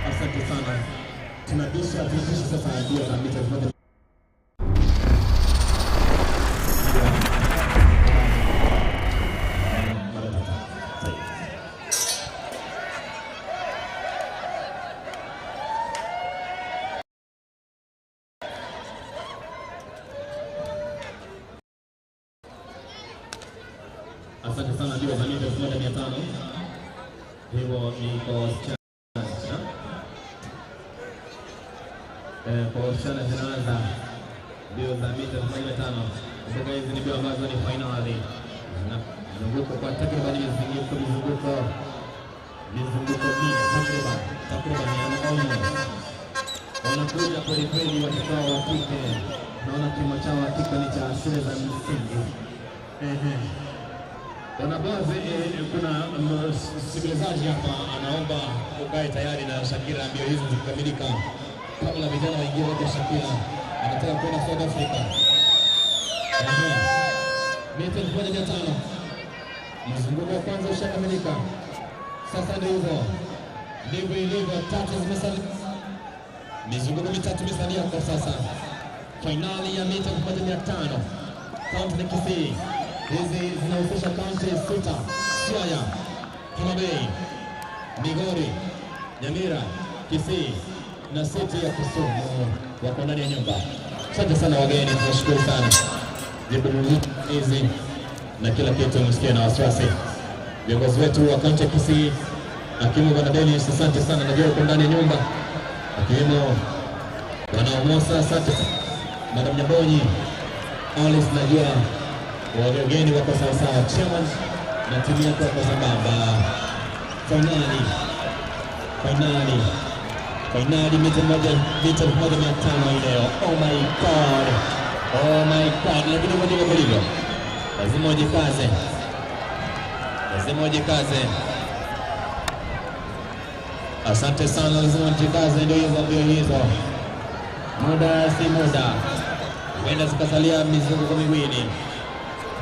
Asante sana. Tunabisha tunapisha sasa mbio za mita 1000. Asante sana, mbio za mita 1500. Hivyo ni kwa wasichana. Kwa wasichana zinaanza mbio za mita 1500. Kumbuka hizi ni mbio ambazo ni fainali, zinazunguka kwa takriban mizunguko minne takriban almost. Wanakuja kweli kweli watoto wa kike, naona kimo chao hakika ni cha shule za msingi. Ehe. Bwana Baze, kuna msikilizaji hapa anaomba ukae tayari na Shakira, mbio hizi zikikamilika, kabla vijana waingie wote. Shakira anataka kwenda South Africa. Ehe. Mita 1500, mzunguko wa kwanza ushakamilika. Sasa ndio hivyo, ndivyo ilivyo. Tatu zimesalia, mizunguko mitatu imesalia kwa sasa. Fainali ya mita 1500 kaunti ya Kisii. Hizi zinahusisha kaunti sita: Siaya, Homa Bay, Migori, Nyamira, Kisii na city ya Kisumu wako ndani ya nyumba. Asante sana wageni, tunashukuru sana hizi na kila kitu, msikie na wasiwasi. Viongozi wetu wa kaunti ya Kisii akiwemo Bwana Dennis, asante sana, najua uko ndani ya nyumba, akiwemo Bwana Omosa, asante Madam Nyabonyi, Alice, najua wageni wako sawasawa, chairman na timu yako wako sambamba. Fainali, fainali, fainali mita 1500 hii leo. Oh my God! Oh my God, lakini kwa ndivyo kulivyo. Lazima ujikaze. Lazima ujikaze. Asante sana, lazima ujikaze, ndio hizo mbio hizo. Muda si muda. Huenda zikasalia mizunguko miwili.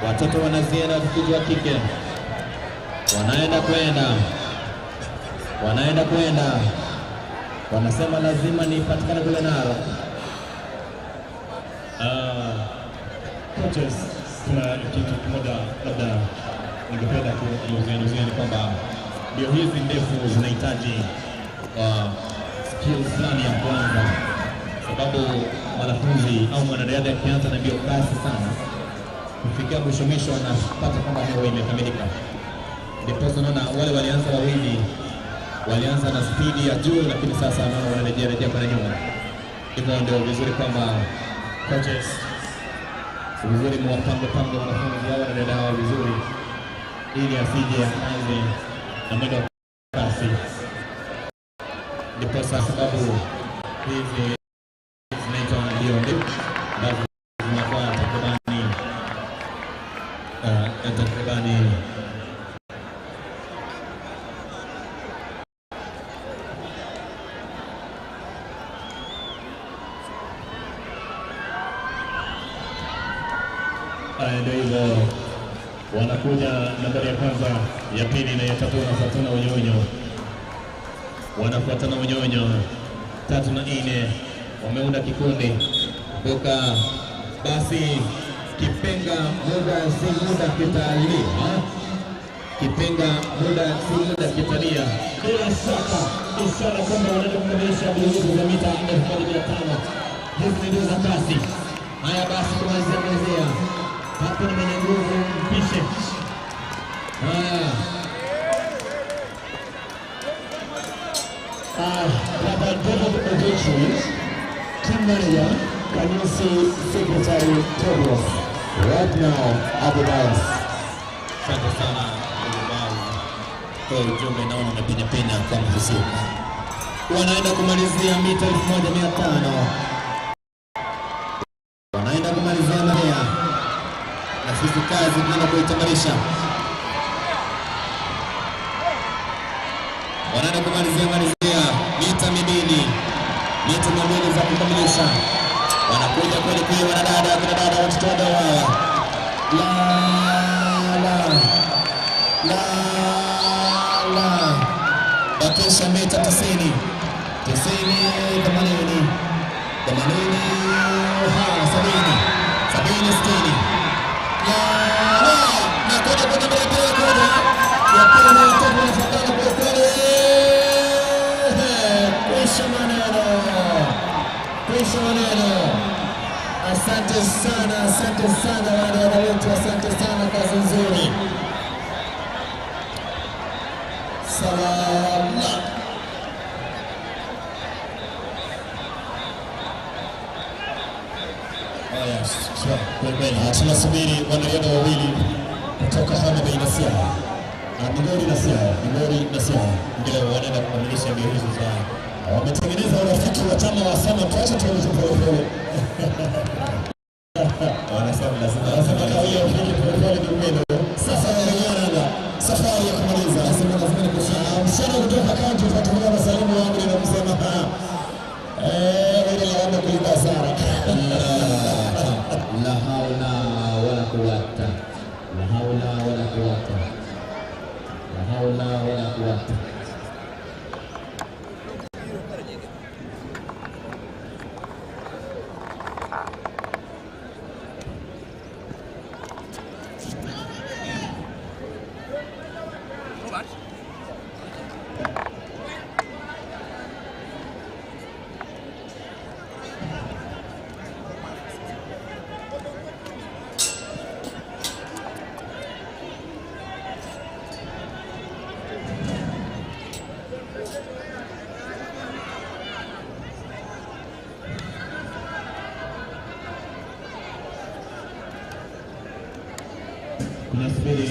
Watoto wanazienda, watoto wa kike. Wanaenda kwenda. Wanaenda kwenda. Wanasema lazima nipatikane kule Narok. Coaches, kuna kitu kimoja labda ningependa kuelezea ni kwamba mbio hizi ndefu zinahitaji skills fulani ya kwanza, sababu mwanafunzi au mwanariadha akianza na mbio kasi sana, kufikia mwisho mwisho anapata kwamba hewa imekamilika. Ndipo unaona wale walianza wawili walianza na spidi ya juu, lakini sasa naona wanarejea rejea kwa nyuma. Hivyo ndio vizuri kwamba coaches vizuri mwapange pange wanafunzi hao na dada hao vizuri, ili asije aanze na mwendo wa kasi. Ndipo sababu hizi zinaitwa mbio ndefu ambazo zinakuwa takribani ndio hivyo wanakuja nambari ya kwanza, ya pili na ya tatu, wanafuatana unyonyo. Wanafuatana unyonyo, 3 na 4 wameunda kikundi. Kumbuka basi kipenga muda si muda kitalia. Kipenga muda si muda kitalia. Bila shaka ishara kwamba wanaenda kukamilisha mbio hizo za mita 1500. Hizi ni mbio za kasi. Haya basi kumalizia malizia. Hapo ni mwenye nguvu mpishe. Haya. Brother David Ogechi, team manager, can you see Secretary Tobias right now at the dais? Asante sana ndugu kwa ujumbe, naona umepenya penya kwa mhusika. Wanaenda kumalizia mita 1500. Wanaenda kumalizia mia. Na sisi kazi tunaenda kuitamarisha. Wanaenda kumalizia mita 200. Mita 200 za kukamilisha. Wanakuja kweli kweli wanadada, kina dada watoto wadogo hawa. La la la la. Bakisha mita 90. 90, 80. 80, 70. 70, 60. La la. Na kuja kwa nambari ya pili, kuja. Ya pili na ya tatu wanafuatana kwa kweli. Kwisha maneno. Kwisha maneno. Asante sana, asante sana wanadada wetu, asante sana, kazi nzuri. Salama. Haya, kweli. Tunasubiri wanariadha wawili kutoka Homa Bay na Siaya. Migori na Siaya, Migori na Siaya ndio wanaenda kukamilisha mbio hizo za wametengeneza urafiki wa chama, wasema tuache tuende polepole. Wanasema lazima wanasema kawia ufike polepole ni upendo. Sasa wanaanza safari ya kumaliza. Nasema lazima nikushana. Msichana kutoka kaunti utatumia masalimu wangu ninamsema ile lawama kulipa hasara. La haula wala quwwata. La haula wala quwwata. La haula wala quwwata. Tunasubiri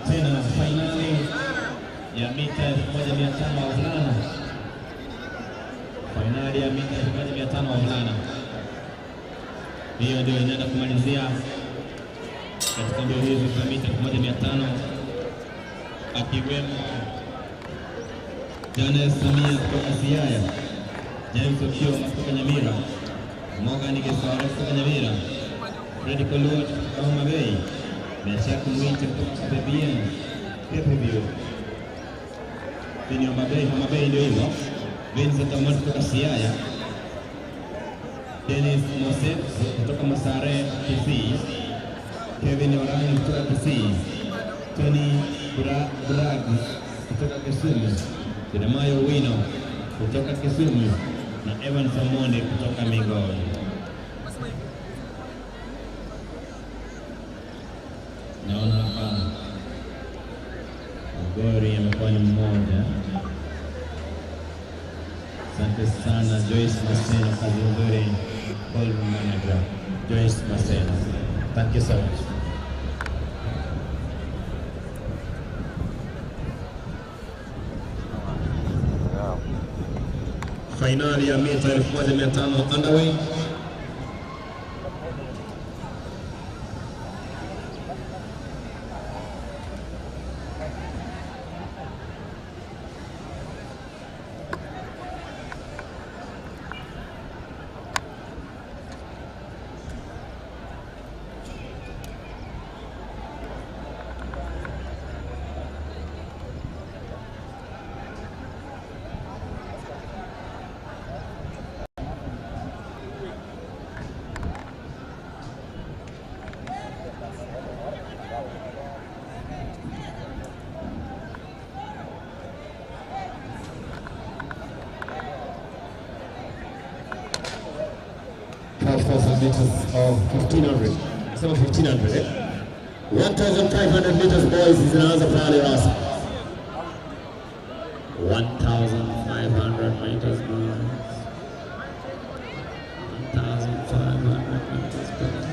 tena fainali ya mita 1500 wavulana. Fainali ya mita 1500 wavulana. Hiyo ndio inaenda kumalizia katika mbio hizi za mita 1500 akiwemo Janes Samia kutoka Siaya, James Okioma kutoka Nyamira, Morgan Gesare kutoka Nyamira, Fred Koluoch kutoka Homa Bay, Meshak Mwite kutoka KPBN, KPBU. Ni Homa Bay, Homa Bay ndio hivyo. Vincent Omondi kutoka Siaya, Dennis Mosef kutoka Masare Kisii, Kevin Orangi kutoka Kisii, Tony Brag kutoka Kisumu, Jeremiah Wino kutoka Kisumu na Evan Omondi kutoka Migori. Naona hapa Migori amekuwa ni mmoja. Asante sana Joyce Maseno, kazi nzuri, call manager Joyce Maseno. Thank you so much. Finali ya mita 1500 underway. Meters of 1500. Sema 1500 eh? 1500 meters boys zinaanza pale rasmi. 1500 meters boys. 1500 meters boys.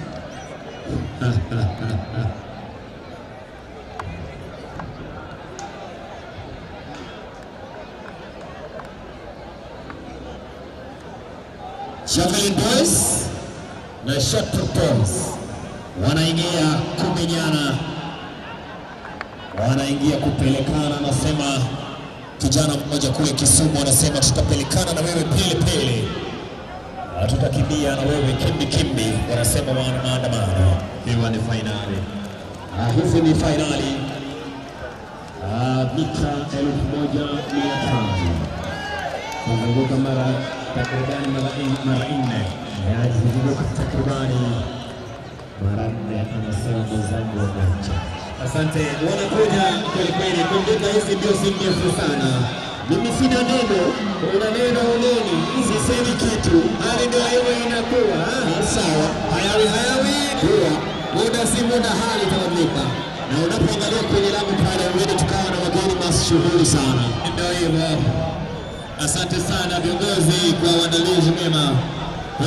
Javelin boys na shot put boys wanaingia kumenyana, wanaingia kupelekana. Anasema kijana mmoja kule Kisumu, anasema tutapelekana na wewe pele pele, tutakimbia na wewe kimbi kimbi, wanasema wana maandamano. Hiyo ni finali. Hizi ni finali mita 1500 kuzunguka mara takribani mara 4. Yazunguka takribani mara 4, anasema mwenzangu wa Mwanza. Asante, wanakuja kweli kweli. Kumbuka hizi mbio si ndefu sana. Mimi sina neno, una neno uneni, sisemi kitu. Hali ndio hiyo inakuwa. Sawa, hayawi hayawi, huwa muda si muda, hali itabadilika. Na unapoangalia kwenye lango pale, huenda tukawa na wageni mashuhuri sana. Ndio hivyo. Asante sana viongozi kwa uandalizi mema.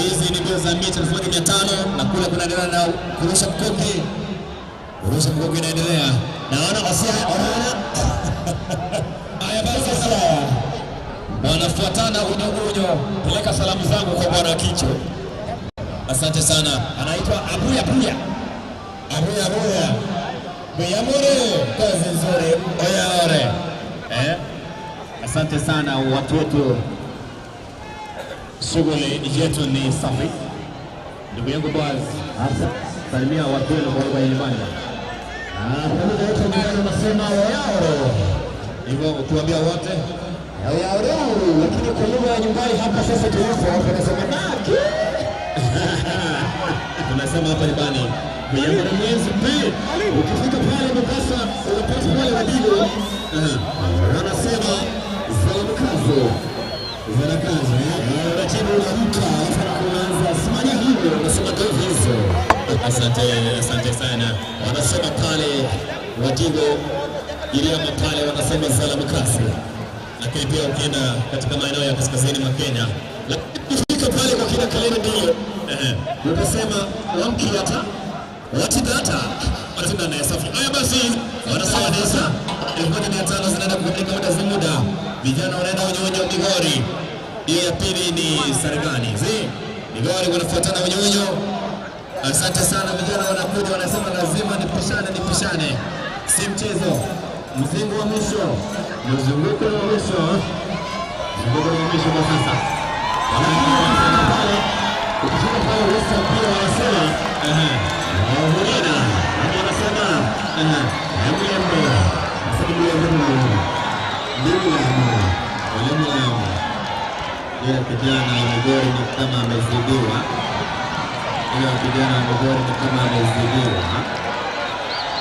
Hizi ni mbio za mita 1500 na kule kunaendelea na kurusha mkuki. Kurusha mkuki inaendelea. Naona wasia wanaona. Haya basi sawa. Wanafuatana unyo unyo. Peleka salamu zangu kwa bwana Kicho. Asante sana. Anaitwa Abuya Buya. Abuya Buya. Buyamore, kazi nzuri. Oyore. Eh? Asante sana watu wetu. Shughuli yetu ni safi. Ndugu yangu Boaz, salimia watu wenu kwa lugha ya nyumbani. Pamoja wote nyumbani wanasema oyaro. Hivyo ukiwaambia wote oyaro, lakini kwa lugha ya nyumbani hapa sasa tulipo hapa tunasema naki. Tunasema hapa nyumbani Kuyamara mwezi P. Ukifika pale Mombasa unapata wale wadigo. Wanasema zalamkazo. Zalakazo, Unatibu unamka, alafu kuanza simanya hivyo, unasema ndio hizo. Asante, asante sana. Wanasema pale Wadigo Iriama pale wanasema zalamkazi. Lakini pia ukienda katika maeneo ya kaskazini mwa Kenya, ukifika pale kwa kina Kaleni ndio ukasema wamkiata watidata watidata na safi. Haya basi, wanasema nesa 1500 zinaenda kukamilika muda si muda. Vijana wanaenda wenye Migori. Hiyo ya pili ni Sarigani. Zi Migori wanafuatana wenye. Asante sana vijana wanakuja wanasema lazima nipishane nipishane. Si mchezo. Mzingo wa mwisho. Mzunguko wa mwisho. Mzunguko wa mwisho kwa sasa. Wanafika pale. Ukifika pale Western pia wanasema Wahurina. Wanasema Mlembo. Mlembo. Yule kijana wa Migori ni kama amezidiwa. Yule kijana wa Migori ni kama amezidiwa.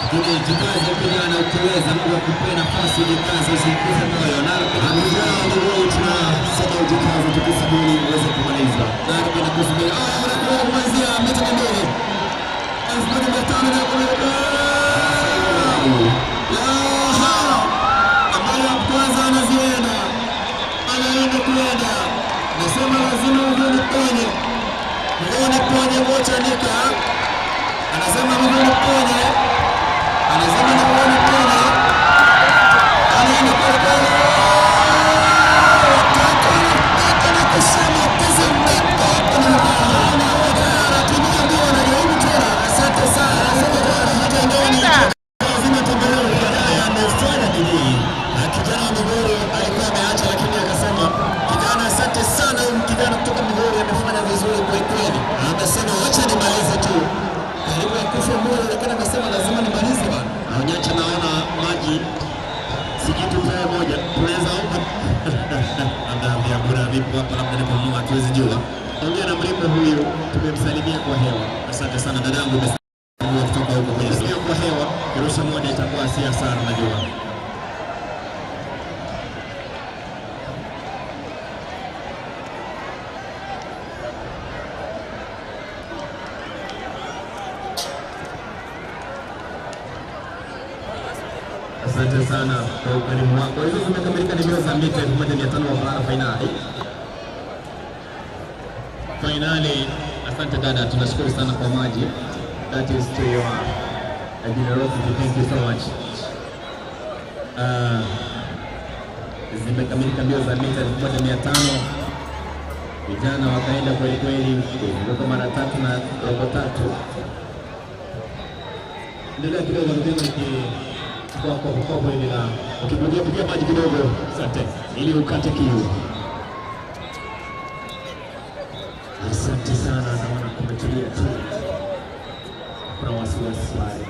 Lakini jikaze kijana, ukiweza Mungu akupe nafasi, jikaze, usikufe moyo. Na vijana wa Migori tunasema ujikaze, tukisubiri uweze kumaliza. Na tunakusubiri. Wanakuwa kumalizia mita 200. 1500 na ambayo kwanza anazienda. Anaenda kuenda. Nasema lazima mguu ponye. Mguu ponye mocha nika. Anasema mguu ponye. Anasema mguu ponye. Anaenda kwa pole. Tata na kusema Asante sana. Asante sana. Hata ndani. Lazima tuendelee baadaye. Amefanya bidii. Na kijana wa Migori alikuwa ameacha, lakini akasema kijana, asante sana. Huyu kijana kutoka Migori amefanya vizuri kweli kweli. Amesema acha nimalize tu. Karibu akufe moyo, lakini akasema lazima nimalize bana. Onyacha, naona maji sijui tupewe moja. Tunaweza omba. Labda vyakula vipo hapa, labda ni kununua, hatuwezi jua. Ongea na mrembo huyu, tumemsalimia kwa hewa. Asante sana dadangu, umesalimia kutoka huko kwenye sio kwa hewa. Kirusha moja itakuwa si hasara, najua. Asante sana kwa ukarimu wako. Hizo zimekamilika ni mbio za mita 1500 wavulana fainali. Finali, asante dada, tunashukuru sana kwa maji. That is to your generosity. Thank you so much. Zimekamilika mbio za mita 1500. Vijana wakaenda kweli kweli, kuzunguka mara 3 na robo 3. Endelea kidogo ndugu kwa kwa hivi na ukipigia pigia maji kidogo. Asante. Ili ukate kiu. Asante sana, naona kumetulia tu. Kuna wasiwasi pale.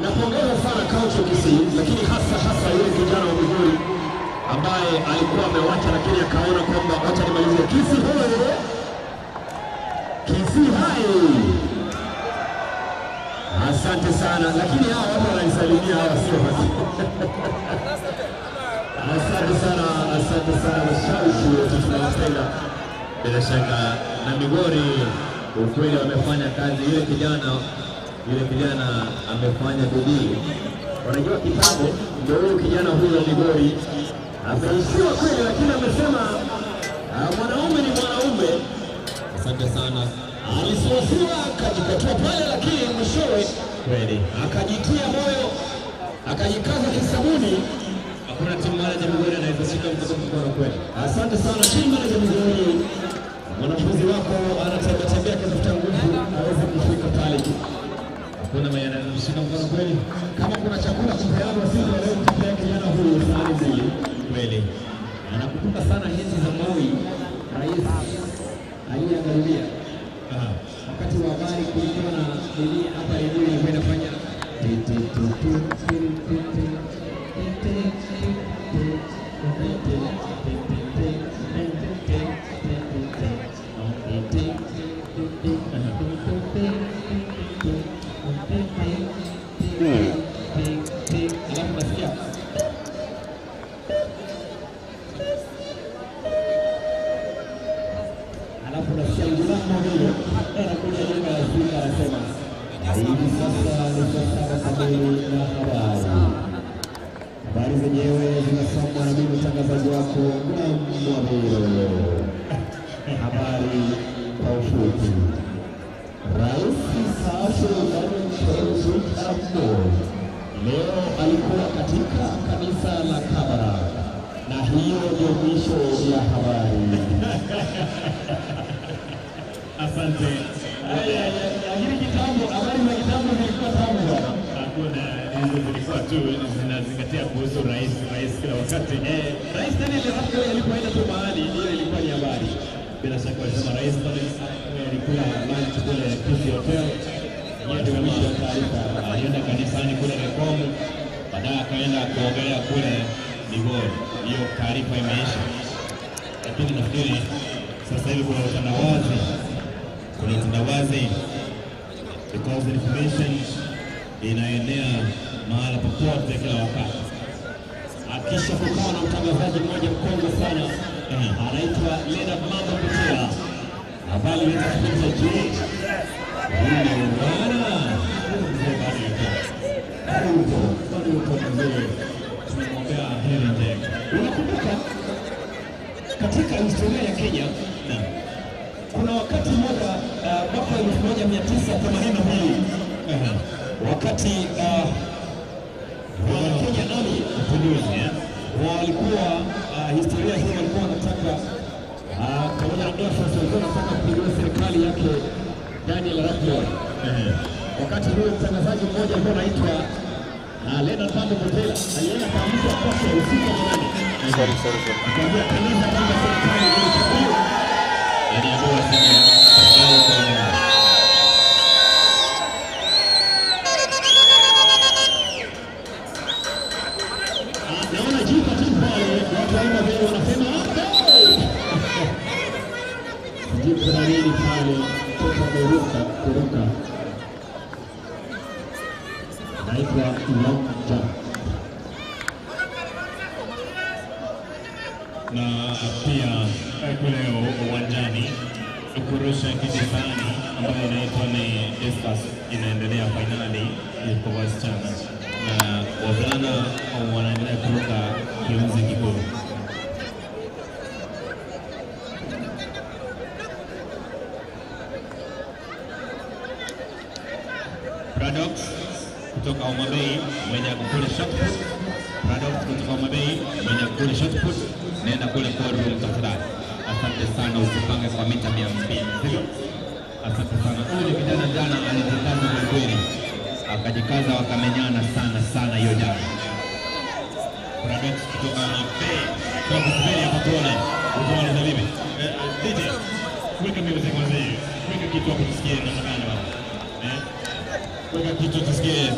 Napongeza sana coach wa Kisii, lakini hasa yule kijana wa Migori ambaye alikuwa amewacha, lakini akaona kwamba acha nimalizie. Kisii hoye. Kisii hai. Asante sana, lakini hawa watu wananisalimia hawa sio haki. Asante sana, asante sana mashabiki wetu, tunawapenda. Bila shaka na Migori ukweli wamefanya kazi. Yule kijana amefanya bidii. Unajua kitambo ndio huyu kijana huyu wa Migori ameishiwa kweli, lakini amesema mwanaume ni mwanaume. Asante sana. Alisuasiwa akajikatua pale, lakini mwishowe kweli akajitia moyo, akajikaza kisabuni. Hakuna team manager Migori anaweza shika mtoto mkono kweli. Asante sana team manager Migori. Mwanafunzi wako anatembea tembea akitafuta nguvu aweze kufika pale. Hakuna mwenye anamshika mkono kweli. Kama kuna chakula kupeanwa siku ya leo, mtapea kijana huyu sahani mbili. Kweli. Anakumbuka sana enzi za Moi, rais aliyeangalia. Wakati wa habari kulikuwa na nini hapa redio ilikuwa inafanya ti ti ti ti ti ti ti ti ti. Alafu nasikia alafu nasikia mlango huyo anakuja nyuma ya spika anasema hivi sasa ni saa 7 kamili na habari. Habari zenyewe zinasomwa na mimi mtangazaji wako Mwabiro. Habari kwa ufupi. Rais mstaafu Daniel Arap Moi leo alikuwa katika kanisa la Kabarak, na hiyo ndio mwisho ya habari. Asante. tu zinazingatia kuhusu rais, rais kila wakati. Rais Daniel Arap Moi alipoenda tu mahali, hiyo ilikuwa ni habari. Bila shaka walisema Rais Daniel Arap Moi alikula lunch kule Kisii Hotel. Hiyo ndio mwisho wa taarifa. Alienda kanisani kule Rekomu, baadaye akaenda kuogelea kule Migori. Hiyo taarifa imeisha, lakini nafikiri sasa hivi kuna utandawazi, kuna utandawazi because information inaenea mahala popote kila wakati. Akisha kukawa na mtangazaji mmoja mkongwe sana anaitwa Leonard Mambo Kuchela ambaye alileta kipindi cha Je, unaungana? Huyu mzee bado yupo, bado yupo, bado yupo mzee, Tunamwombea heri njema. Unakumbuka katika historia ya Kenya kuna wakati mmoja mwaka 1982 wakati wa Kenya Army Mapinduzi, eh? Walikuwa historia hii walikuwa wanataka pamoja na Air Force walikuwa wanataka kupindua serikali yake Daniel Arap Moi. Wakati huo mtangazaji mmoja alikuwa anaitwa Leonard Mambo Kuchela alienda kuamshwa kwake usiku wa manane, Sorry, sorry, sorry. akaambia tangaza kwamba serikali ilichaguliwa. Aliambiwa aseme serikali iko imara. Naona jipa tu pale watu wa Homa Bay wanasema "Hey!" Sijui kuna nini pale, mtoto ameruka kuruka, naitwa long jump. Na pia kule uwanjani kurusha kijisahani ambayo inaitwa ni discus inaendelea, fainali kwa wasichana na wavulana wanaendelea kuruka kiunzi kikuu. Paradox kutoka Homa Bay mwenye ako kule shot put. Paradox kutoka Homa Bay mwenye ako kule shot put, nenda kule courtroom tafadhali. Asante sana, usipange kwa mita 200, sivyo? Asante sana. Huyu ni kijana jana alijikaza kwa kweli, akajikaza wakamenyana sana sana hiyo jana. Paradox kutoka Homa Bay, tunakusubiri hapa tuone utamaliza vipi. DJ, weka music wazee, weka kitu hapo tusikie namna gani bana. Eh? Weka kitu tusikie.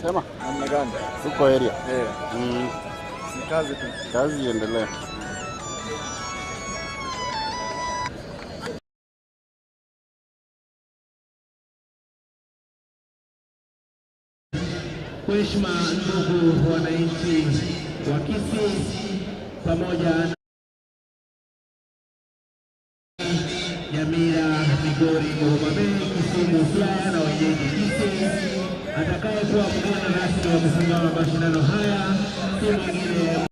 Sema. Namna gani? Tuko area. Eh, si kazi tu. Kazi iendelee. Kwa heshima, ndugu wananchi wa Kisii pamoja na Nyamira, Migori, Homa Bay, Kisumu, Siaya na wenyeji Kisii, atakayekuwa mgeni rasmi wa kufunga mashindano haya si mwingine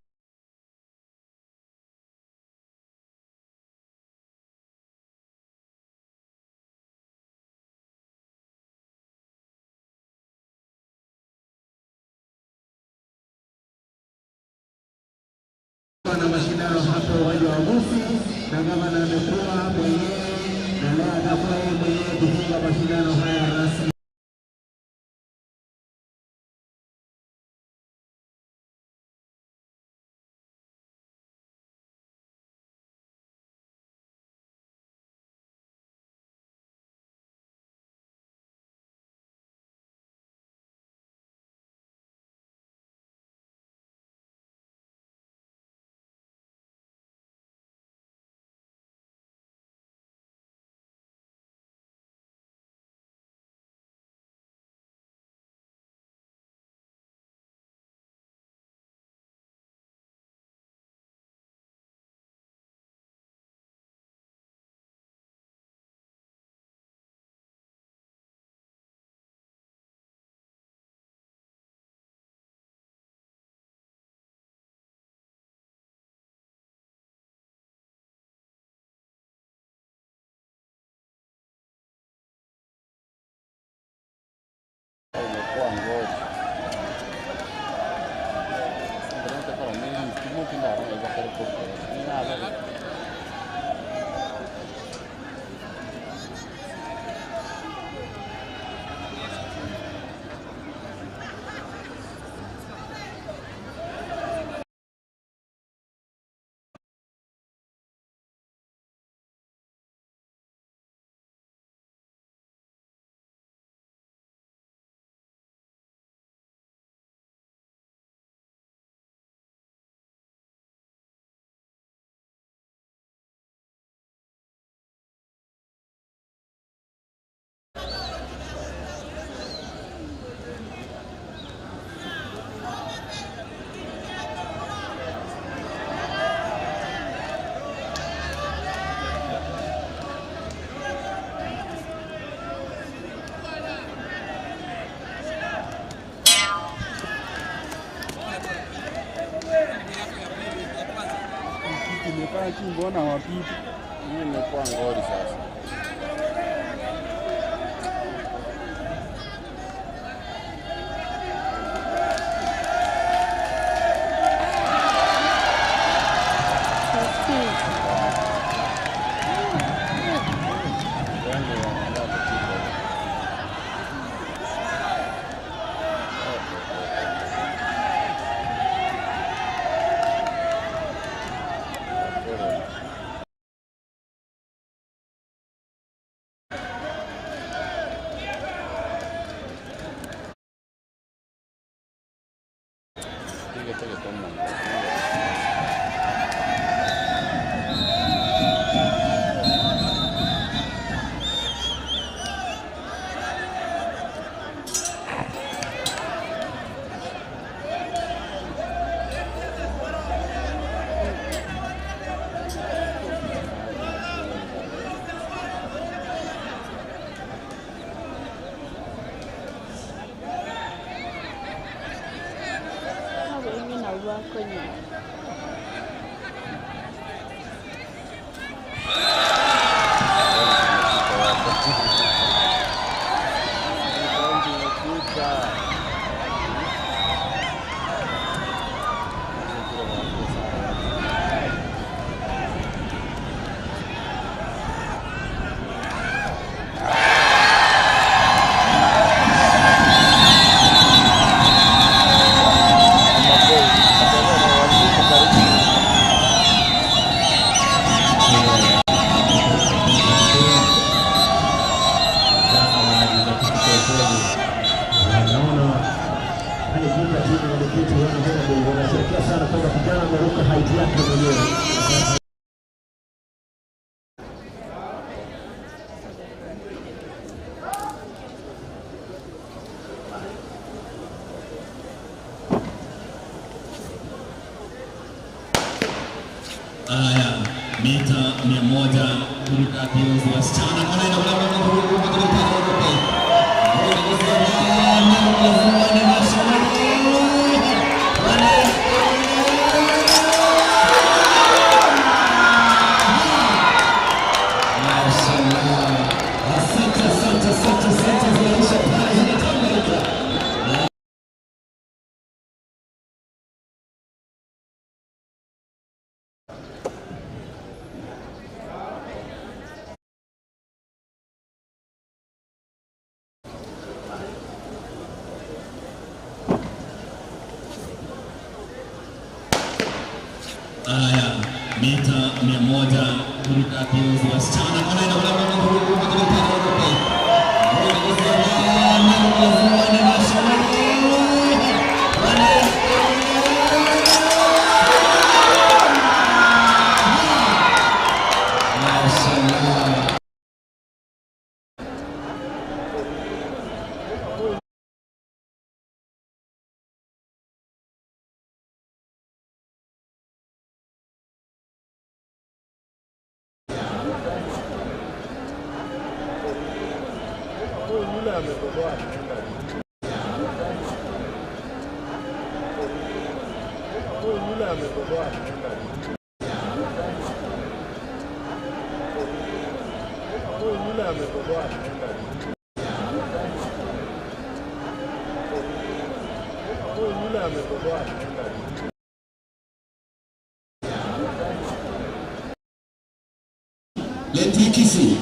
na mashindano hapa uwanja wa Gusii, na gavana amekuwa mwenyewe na leo atakuwa yeye mwenyewe kufunga mashindano haya rasmi. Imekuwa ngori. Mbona wapiti? Mimi nimekuwa ngori sasa. Haya, mita 100 kuruka viunzi wasichana Asante, asante, asante, asante, zinaisha pale, zinakamilika. Haya, mita 100 kuruka viunzi wasichana Yule ametoboa anaenda. Lane 3 Kisii,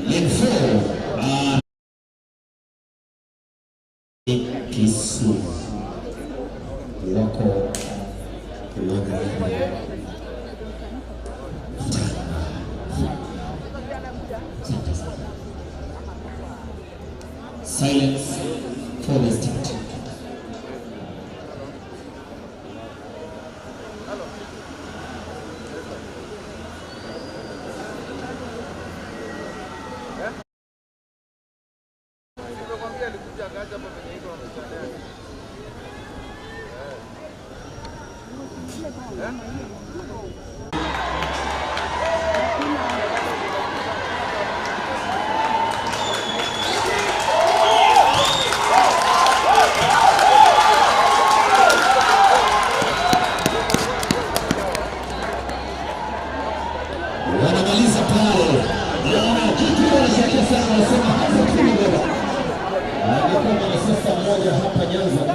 lane 4 Kisumu wako uwanjani. Asante sana. Silence for the start. Nimekwambia alikuja akaja hapa penye iko wamechana yake. Wanamaliza pale. Naona kitu wanasherehekea sana, wanasema hasa tumebeba. Angekuwa mwanasiasa mmoja hapa Nyanza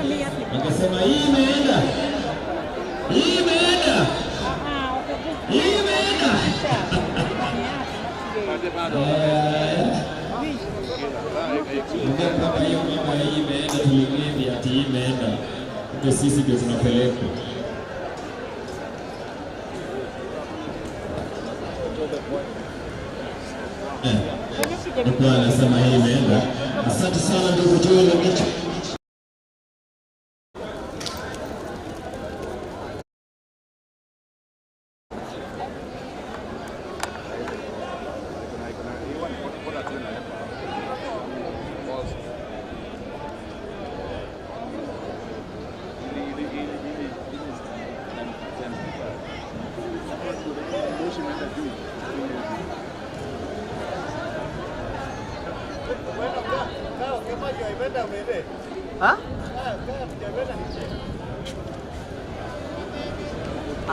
angesema hii imeenda, hii imeenda, hii imeenda. Ndio kama hiyo mambo ya hii imeenda, tuliimbi ati hii imeenda, ndio sisi ndio tunapelekwa. Nilikuwa anasema hii imeenda. Asante sana ndugu Joel Omicho.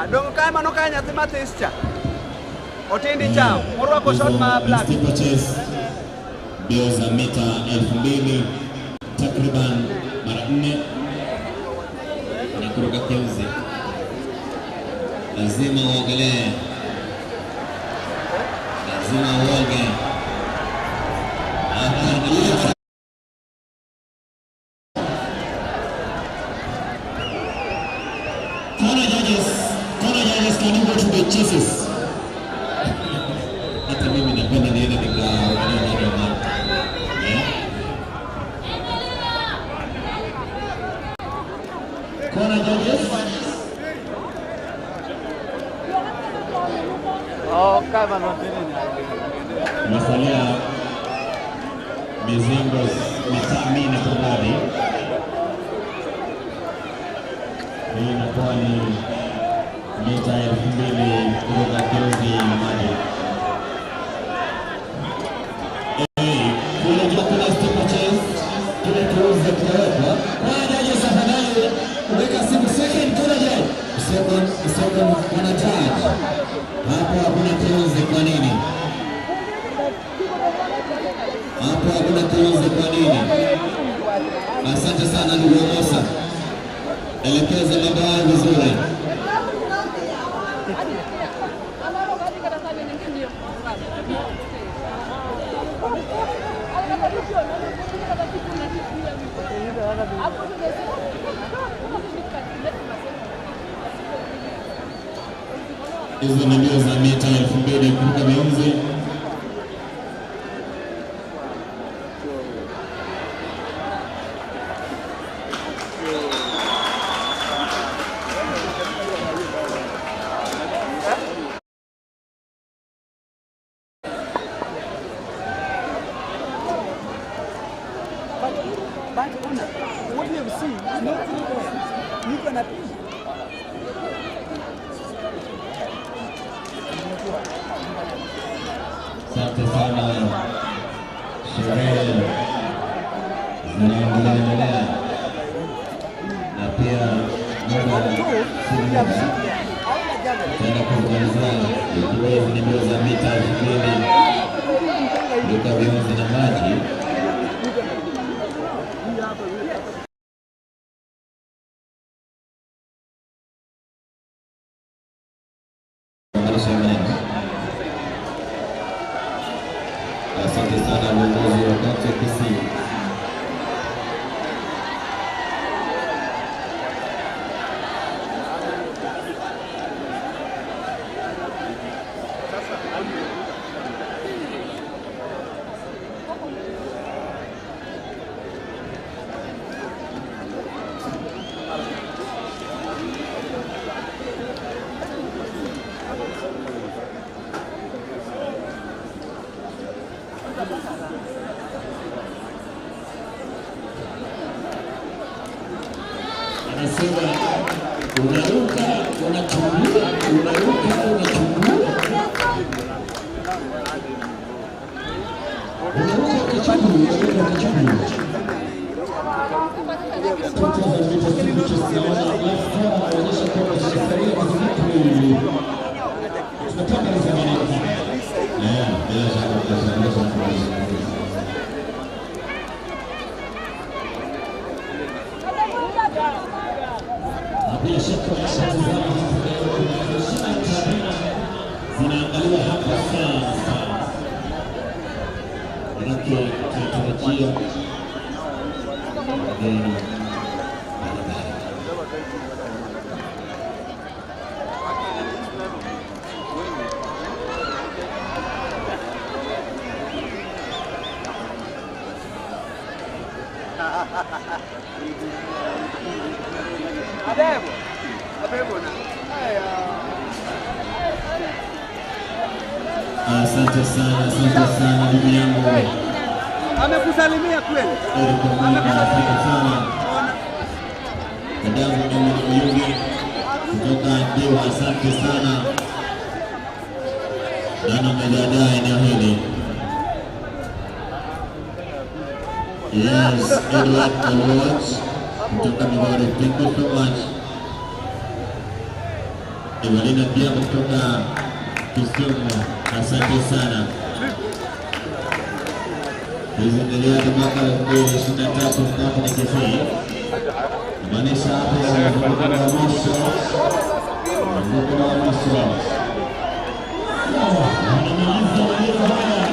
Adong kae mano kae nyathi mathis cha. Otindi cha, orwako short ma black. Steeplechase, mbio za mita 2000 takriban mara 4 na kuruka kiunzi. Lazima uogelee, lazima uoge. Corner judges, corner judges, can you go to the chases? Hata mimi napenda niende nikaogelee ndani ya maji. Eh? Corner judges. Oh, kae mano otindi ni. Imesalia mizingo minne kumradhi. Hii inakuwa ni mita 2000 kutoka kiunzi na maji. Kule juu kuna steeplechase, kile kiunzi kinawekwa. Kwa jaji tafadhali, weka simu second kuna judge. Second, second kuna judge. Hapo hakuna kiunzi kwa nini? Hapo hakuna kiunzi kwa nini? Asante sana ndugu Musa. Elekeza mambo hayo vizuri. Hizo ni mbio za mita 2000 kuruka viunzi. But una, what you have seen is not 3 points. Niko na pili. Asante sana. Sherehe zinaendelea na pia muda si muda tutaenda kuzungumzia ikiwa hizi ni mbio za mita 2000 kuruka viunzi na maji. viongozi wa kaunti ya Kisii. Anasema unaruka unachungulia, unaruka unachungulia, unaruka unachungulia, unaruka unachungulia. Anaonyesha kwamba tunasalia vizuri, tunataka kukamilika. Bila shaka, bila shaka, bila shaka. Na bila shaka unapotazama hapa leo kuna heshima ya tabia zinaangaliwa hapa sana sana, manake tunatarajia wageni mbalimbali. Abebo. Abebo na. Haya. Asante sana, asante sana ndugu yangu Amekusalimia kweli? Eric Omwenda, asante sana dadangu Emily Oyugi kutoka Ndiwa, asante sana. Naona umejiandaa eneo hili. Yes, Edward Oluoch kutoka Migori, thank you so much. Evelina Diago kutoka Kisumu, asante sana. Hizi ni riadha mwaka 2023 kaunti ya Kisii. Maanisha hapo mzunguko wa mwisho, mzunguko wa mwisho. Wanamaliza maneno haya.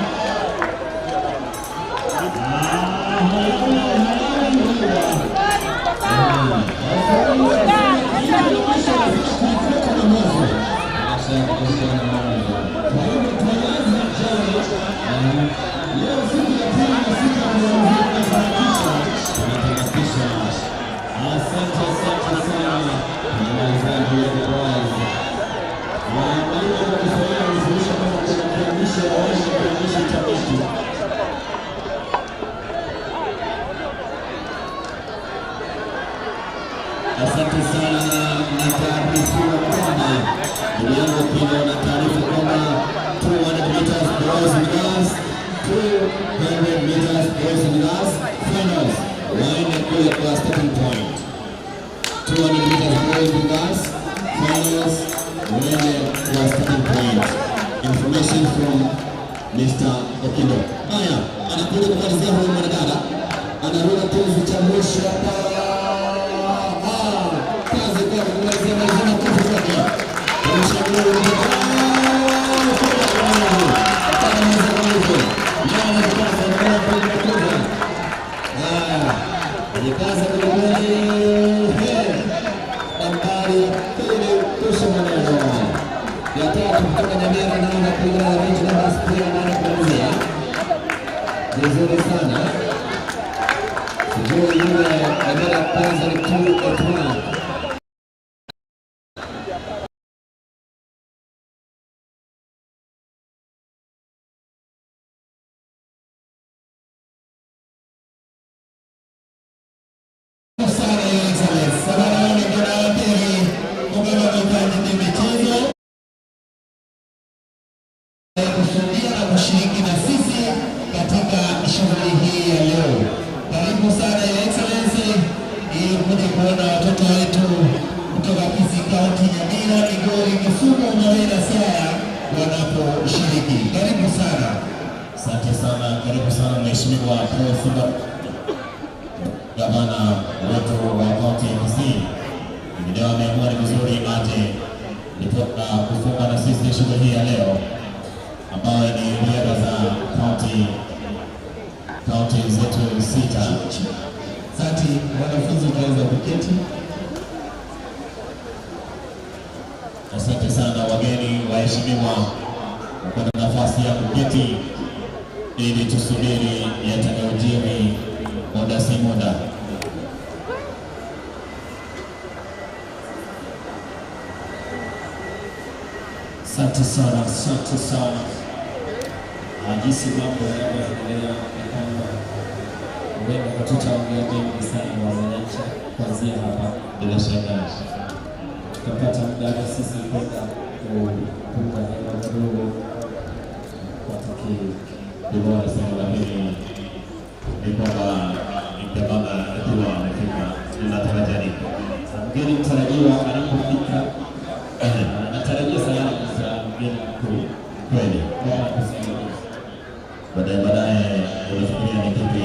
Leo siku ya pili na sita Tunatamatisha. Asante, asante sana mtangazaji wa The Rise. Waangaliwa kwa Kiswahili wamefundisha kwamba kuna kiamsho awali na kiamsho cha mwisho. Asante sana na taarifiwa kwamba ndugu yangu Kilo na taarifa kwamba 200 meters boys and girls, 200 meters boys and girls finals waende kule kwa starting point. 200 meters boys and girls finals waende kwa starting point. Information from Mr. Okindo. Haya, anakuja kumalizia huyu mwanadada, anaruka kiunzi cha mwisho hapa. Kazi kwake kumalizia malizia makofi kwake. Jikaza kwelikweli. Nambari pili kusha maneno ya tatu kutoka Nyamira, naona kuingia na range namba 68 kumalizia vizuri sana. Sijui yule nambari ya kwanza ni 281. Sana Your Excellency. Sabara ni ya pili kubeba vipaji vya michezo kushuhudia na kushiriki na sisi katika shughuli hii ya leo. Karibu sana Your Excellency ili kuja kuona watoto wetu kutoka Kisii County, Nyamira, Migori, Kisumu, Nyamira, Siaya wanaposhiriki. Karibu sana. Asante sana, karibu sana Mheshimiwa Paul Simba, gavana wetu wa kaunti ya Kisii. Leo ameamua ni vizuri aje ndiposa kufunga na sisi shughuli hii ya leo ambayo ni riadha za kaunti kaunti zetu 6. Asante wanafunzi, utaweza kuketi. Asante sana wageni waheshimiwa, kupata nafasi ya kuketi ili tusubiri yatakayojiri muda si muda. Asante sana, asante sana. Jinsi mambo yanavyoendelea ni kwamba huenda hatutaongea mengi sana wa wananchi kuanzia hapa. Bila shaka tutapata muda hata sisi kwenda kupunga hewa kidogo, kupata kiu. Ndivyo wanasema, lakini ni kwamba gavana akiwa amefika, unatarajia nini? Mgeni mtarajiwa anapofika, natarajia salamu za mgeni mkuu Kweli kama kusimamia. Baadaye unafikiria ni kipi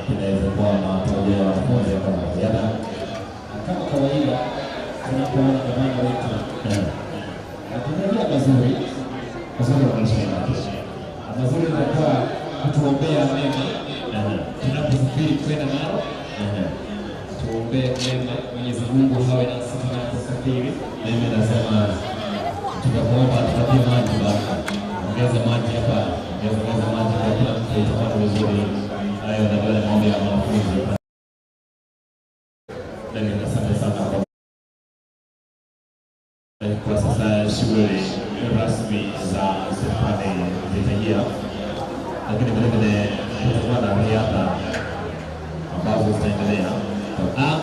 kinaweza kuwa matarajio ya wanafunzi kama ziada? Kama kawaida tunapoona gavana wetu natarajia mazuri. Mazuri wanasema Mazuri itakuwa kutuombea mema tunaposafiri kwenda Narok. Tuombee mema, Mwenyezi Mungu hawe nasi tunaposafiri. Mimi nasema tutakuomba tupatie maji basi, ongeza maji hapa, ongeza maji kwa kila mtu, itakuwa ni vizuri. Hayo ndio ni maombi ya wanafunzi. Mimi asante sana kwa sasa shughuli rasmi za serikali zitaingia, lakini vile vile kutakuwa na riadha ambazo zitaendelea.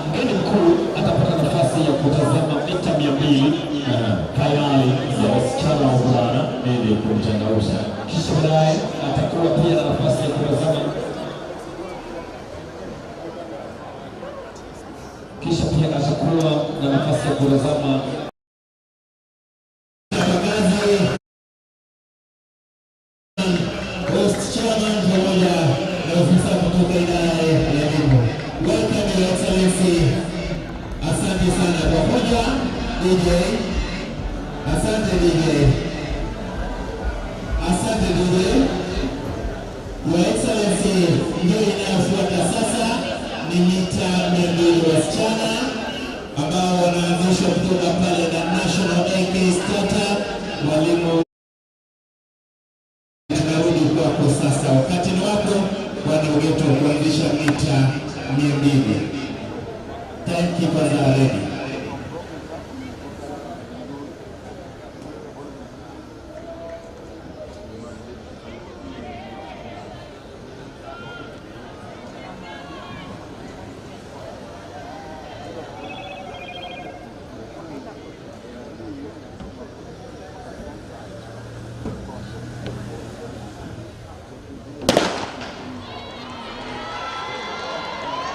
Mgeni mkuu atapata nafasi ya kutazama mita 200 fainali za wasichana wa wavulana ili kumchangamsha. Kisha baadaye atakuwa pia na nafasi ya kutazama, kisha pia atakuwa na nafasi ya kutazama Wasichana pamoja na ofisa kutoka idara ya elimu. Welcome Your Excellency. Asante sana kwa kuja DJ. Asante DJ. Asante DJ. Your Excellency, ndio inayofuata sasa ni mita 200 wasichana ambao wanaanzishwa kutoka pale na National AK Starter. Mwalimu, tunarudi kwako sasa, wakati ni wako Bwana Ugeto kuanzisha mita 200. Timekeepers are ready.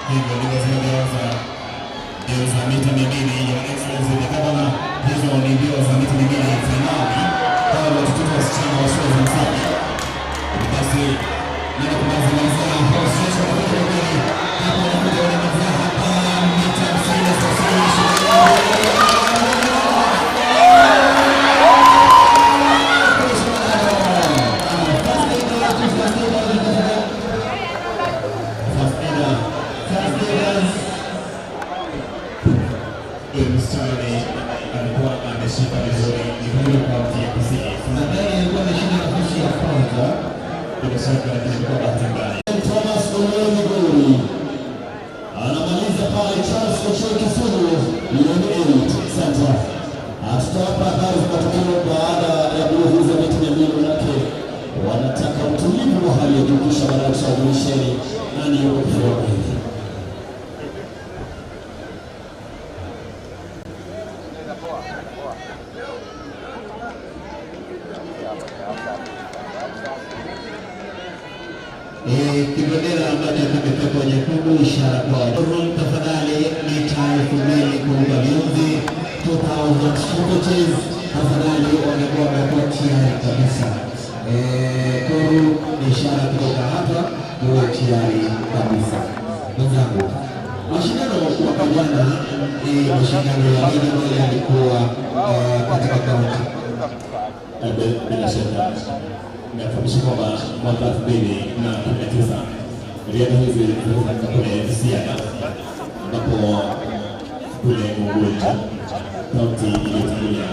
Hivyo ndivyo zinavyoanza mbio za mita 200. Your Excellency the Governor, hizo ni mbio za mita 200 fainali kwa watoto wasichana wa shule za msingi. Basi nenda kumalizia hapa, wanakuja wanamalizia hapa mita 50. Alikuwa ameshika vizuri ni kaunti ya Kisii. Nadhani alikuwa ameshinda nafasi ya kwanza. Bila shaka, lakini ilikuwa bahati mbaya. Thomas Omolo Migori anamaliza pale Charles Ochieng Kisumu Lane 8 Center. Tutawapa habari za matokeo baada ya mbio hizi za mita 200, manake wanataka utulivu wa hali ya juu, kisha baadaye tutawajulisheni nani yuko kifua mbele. Kibendera ambacho kimepakwa nyekundu, ishara kwa room. Tafadhali mita 2000 kuruka viunzi 2000 steeplechase, tafadhali wangekuwa wamekuwa tayari kabisa. Kuru ni ishara kutoka hapa, muwe tayari kabisa. Mwenzangu, mashindano mwaka jana ni mashindano ya regional yalikuwa katika kaunti. Bila shaka nafahamisha kwamba mwaka 2019 Riadha hizi zilifanyika kule Siaya, ambapo kule Ugunja kaunti iliyotangulia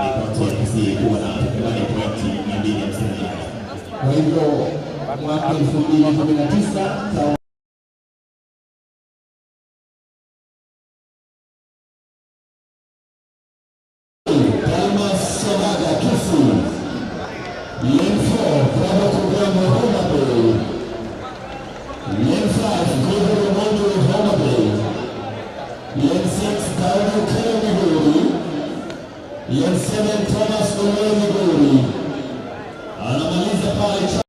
ni kaunti ya Kisii ikiwa na takribani pointi 254. Kwa hivyo mwaka 2019 Dalmas Somaga Kisii, lane 4 Robert Ogambo Homa Bay, lane 5 Gregory Omondi Homa Bay, lane 6 Daudi Okello Migori, lane 7 Thomas Oloo Migori. Anamaliza pale.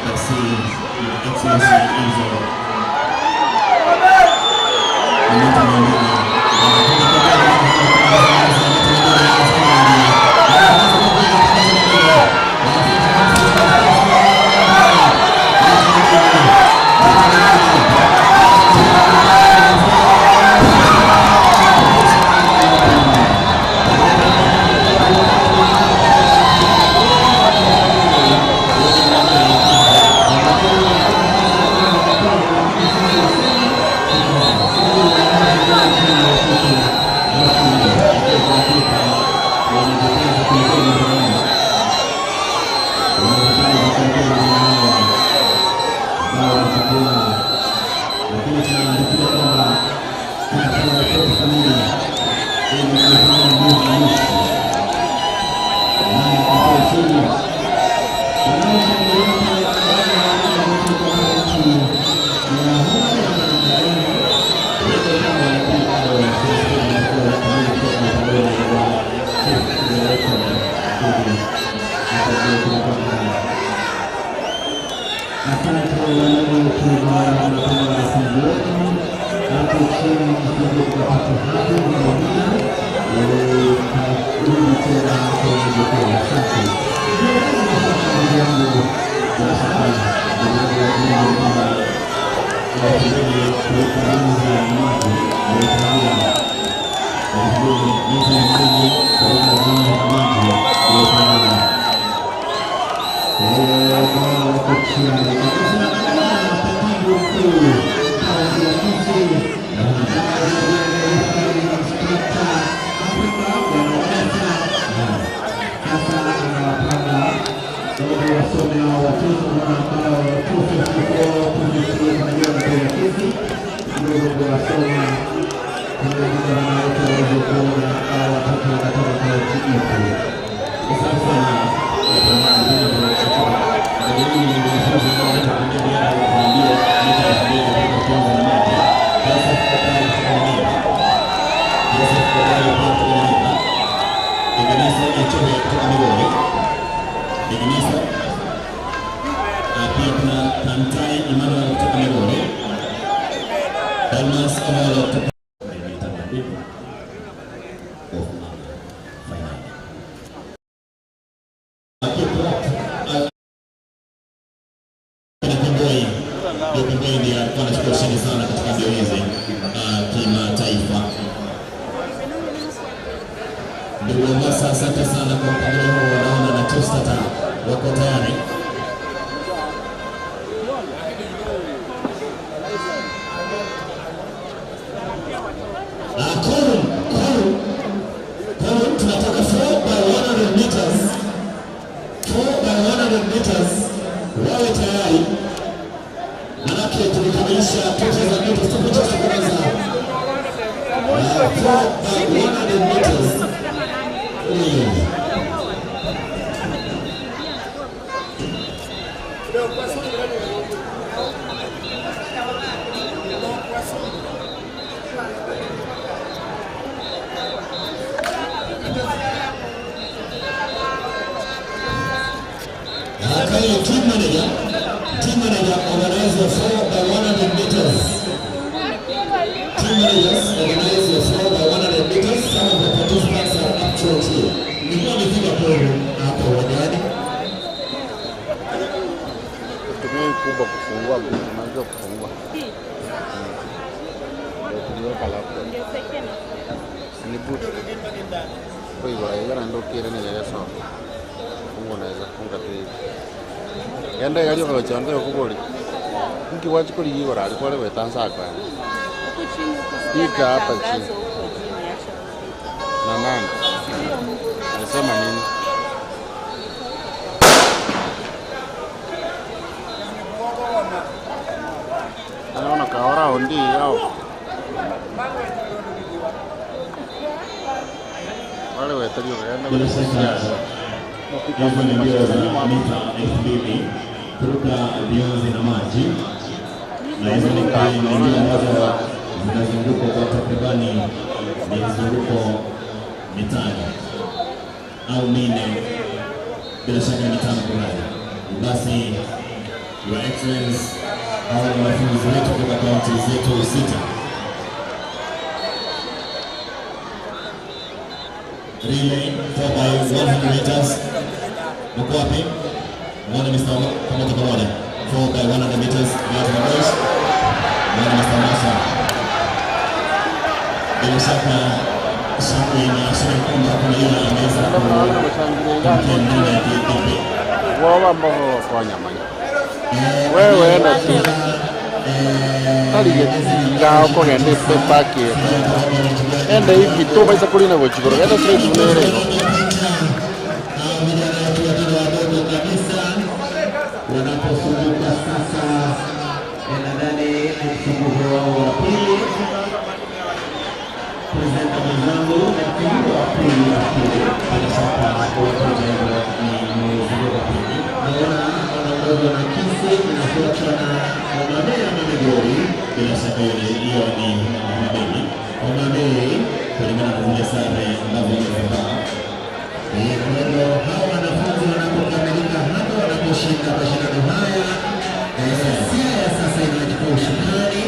Basi Excellency hizo mita 200. Sana katika mbio hizi kimataifa. Ndugu Mombasa, asante sana kwa mpangilio huo. Naona na Tostata wako tayari. Akoro Kindly team manager organize your 4 by 100 meters. Team managers organize your 4 by 100 meters. Some of the participants are up short here. Nilikuwa nimefika kwenu hapa uwanjani. Tumia kubwa kufungua, unajua kufungua. Ndio laptop. Ni boot. Kwa hivyo hiyo ndio kile ni ile sawa. Fungo naweza funga tu hivi. Yanda yali kwa chanzo kuboli. Mki wachi kuli hiyo rali kwa leo tansa kwa. Pita hapa chini. Na nani? Anasema nini? Anaona kaora ondi yao. Wale wetalio kaenda Bila shaka hizo ni mbio za mita 2000 kuruka viunzi na maji, na hizo ni mbio ambazo zinazunguka kwa takribani mizunguko mitano au minne, bila shaka mitano kwa moja. Basi Your Excellency, hao ni wanafunzi wetu kutoka kaunti zetu 6. Relay 4 by 100 meters. Mko wapi? Mwana Mr. Pamoja kwa moja. 4 by 100 meters. Mwana boys. Mwana Mr. Masa. Bila shaka shangwe inaashiria kwamba kuna yule ameweza kuingia ndani ya KPP. Wao ambao kwa nyamanya. Wewe enda tu. Tali ngao kwa ngende pepaki. Enda hivi tu baisa kulina gochikoro. Enda straight unere. Wanapofunguka sasa, nadhani mfunguko wao wa pili. Presenta mwenzangu mfunguko wa pili nafikiri. Bila shaka wakuja hivyo ni mzunguko wa pili. Naona wanaongozwa na Kisii, inafuatwa na Homa Bay ama Migori. Bila shaka hiyo ni Homa Bay. Homa Bay kulingana na zile sare ambazo wamevaa. Kwa hivyo hawa wanafunzi wanapokamilika hapa, wanaposhinda mashindano haya, Siaya sasa inachukua ushindani.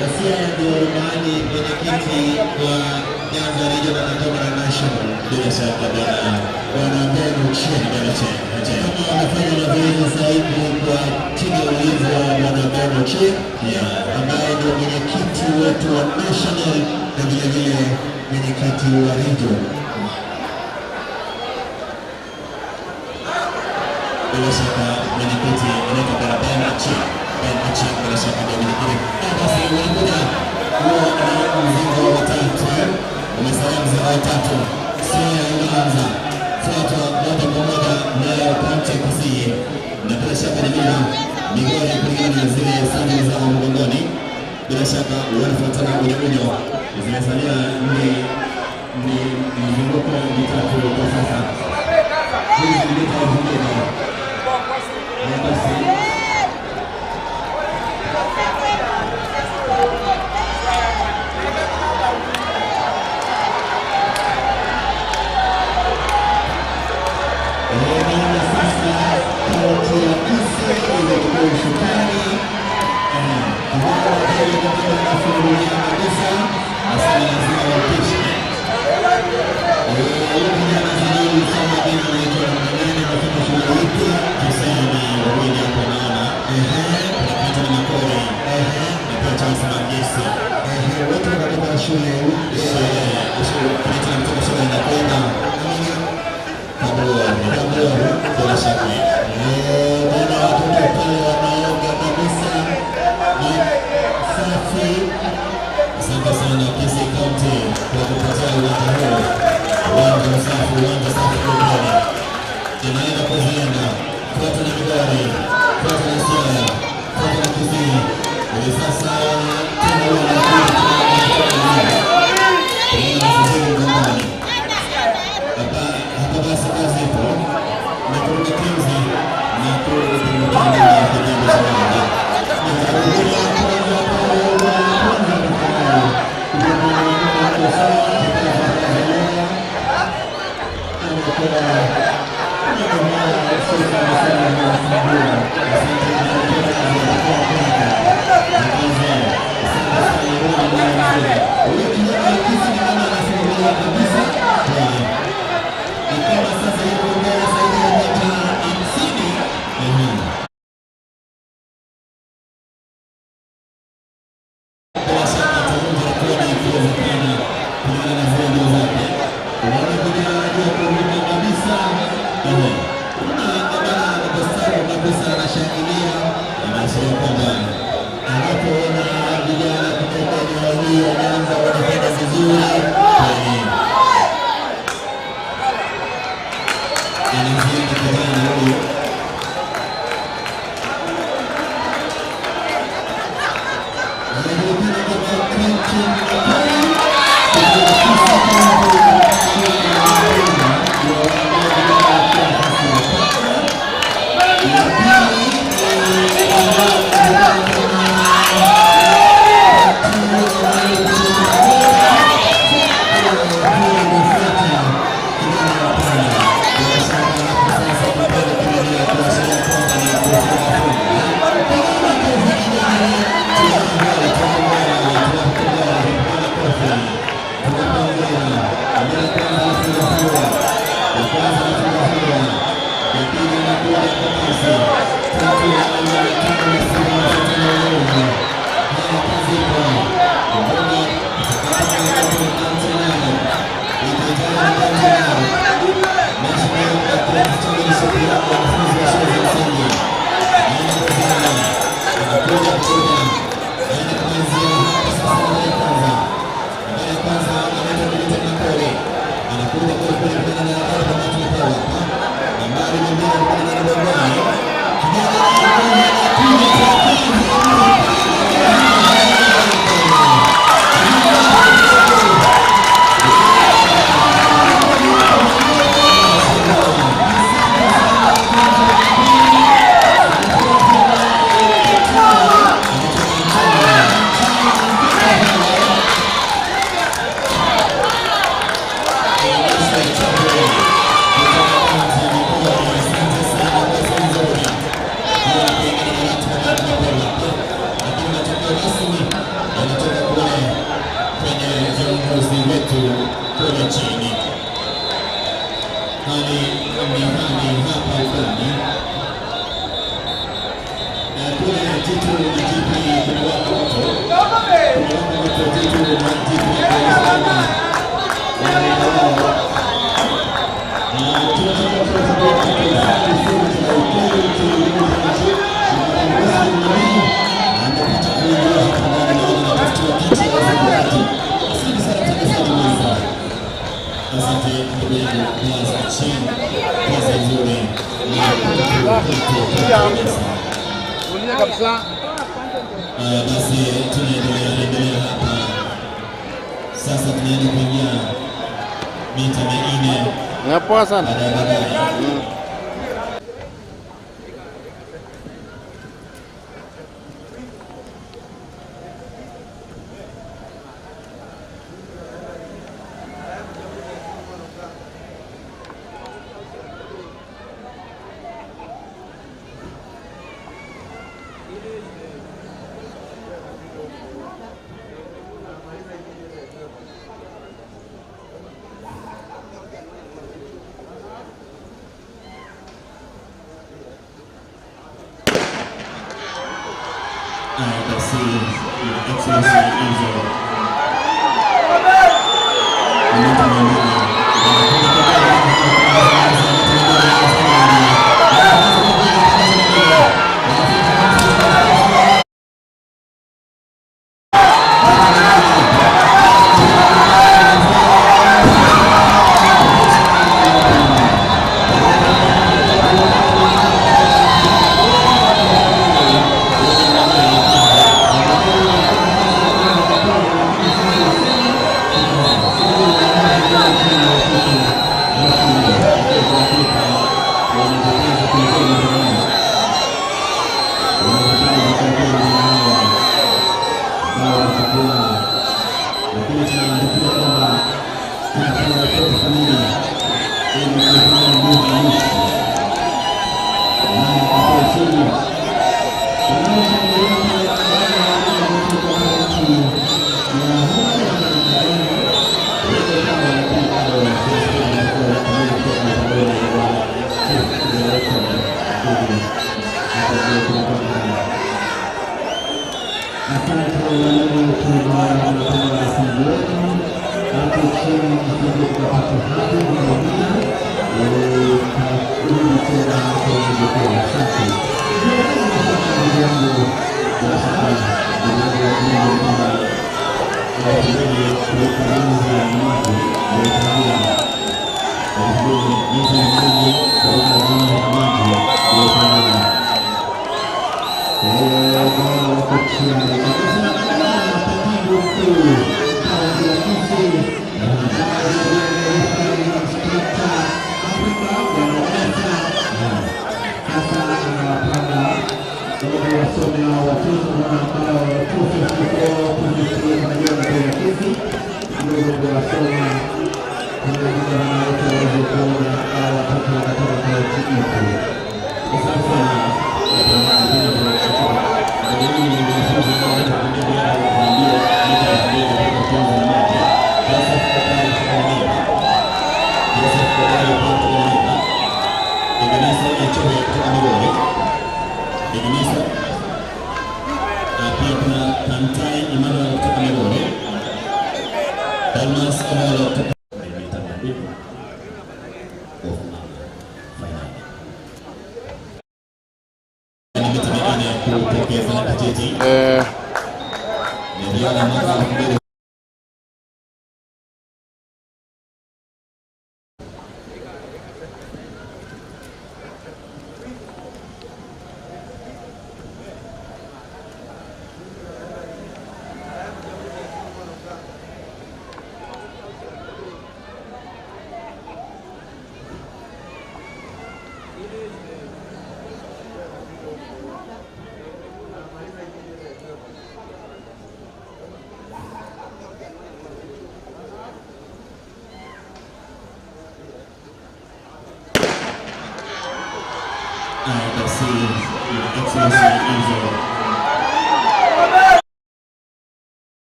Na Siaya ndio maani mwenyekiti wa Nyanza Region anatoka na National. Bila shaka Bwana Ben Ochieng. Kama wanafanya mazoezi sasa hivi kwa chini ya ulinzi wa Bwana Ben Ochieng, ambaye ndio mwenyekiti wetu wa National na vile vile mwenyekiti wa Region. Bila shaka mwenyekiti anaitwa Bwana Ben Ochieng. Ben Ochieng bila shaka ndio mwenyekiti. Basi wanakuja huo na mzingo wa tatu. Umesalia mzingo wa tatu. Siaya inaanza fuatwa moja kwa moja na kaunti ya Kisii, na bila shaka ni mimi Migori kulingana na zile sare za mgongoni. Bila shaka wanafuatana unyo. Zimesalia ni mzunguko mitatu kwa sasa. Hizi ni mita 2000. Na basi naona sasa kaunti ya Kisii imechukua usukani. Wanafungulia kabisa, basi lazima wapishe. Huyu kijana sijui ulisoma jina anaitwa nani, anatoka shule ipi? Kisii ni wawili hapo naona. Kuna Clinton Makori na pia Charles Mangisi. Wote wanatoka shule Clinton anatoka shule inakwenda Kaburi, bila shaka. Naona watoto pale wanaoga kabisa, ni safi. Asante sana Kisii County kwa kupatia uwanja huu. Uwanja safi, uwanja safi kweli. Inaenda kuzienda. Fuata na Migori, fuata na Siaya, fuata na Kisii. Hivi sasa tena wanakuja mgongoni. Hapa basi kazi ipo. Na kuruka Kingsley na kuruka ndani ya kijiji cha Migori. Basi tunaendelea hapa sasa, tunaenda kuingia mita 400. Poa sana.